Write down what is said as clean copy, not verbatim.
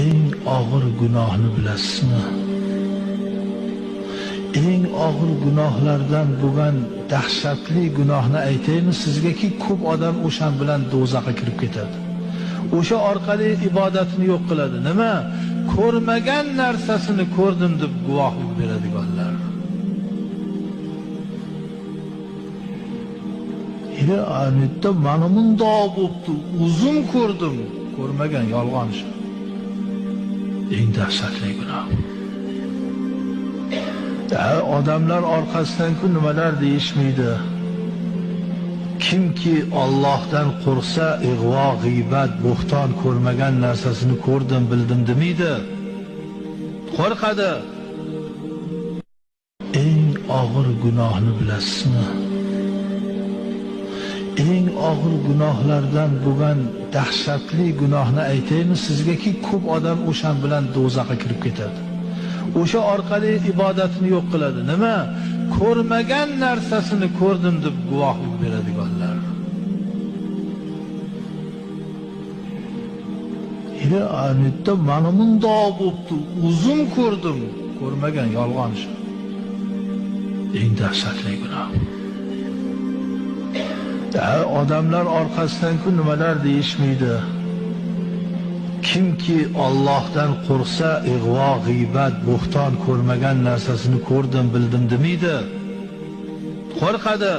Eng og'ir gunohni bilasizmi? Eng og'ir gunohlardan bo'lgan dahshatli gunohni aytaymi sizgaki, ko'p odam o'shan bilan do'zaxga kirib ketadi. O'sha orqali ibodatini yo'q qiladi. Nima? Ko'rmagan narsasini ko'rdim deb guvohlik beradiganlar. Anetda mana bundoq bo'pti, o'zim ko'rdim. Ko'rmagan yolg'on shu. Eng dahshatli gunoh. Odamlar orqasidan-ku nimalar deyishmaydi. Kimki Allohdan qo'rqsa, ig'vo, g'iybat, bo'xton ko'rmagan narsasini ko'rdim, bildim demaydi. Qo'rqadi. Eng og'ir gunohni bilasizmi? Eng og'ir gunohlardan bo'lgan dahshatli gunohni aytaymi sizgaki, ko'p odam o'shan bilan do'zaxga kirib ketadi. O'sha orqali ibodatini yo'q qiladi. Nima? Ko'rmagan narsasini ko'rdim deb guvohlik beradiganlar. Anetda mana bundoq bo'pti, o'zim ko'rdim. Ko'rmagan yolg'on shu. Eng dahshatli gunoh. Odamlar orqasidan-ku nimalar deyishmaydi. Kimki Allohdan qo'rqsa, ig'vo, g'iybat, bo'xton ko'rmagan narsasini ko'rdim, bildim demaydi. Qo'rqadi.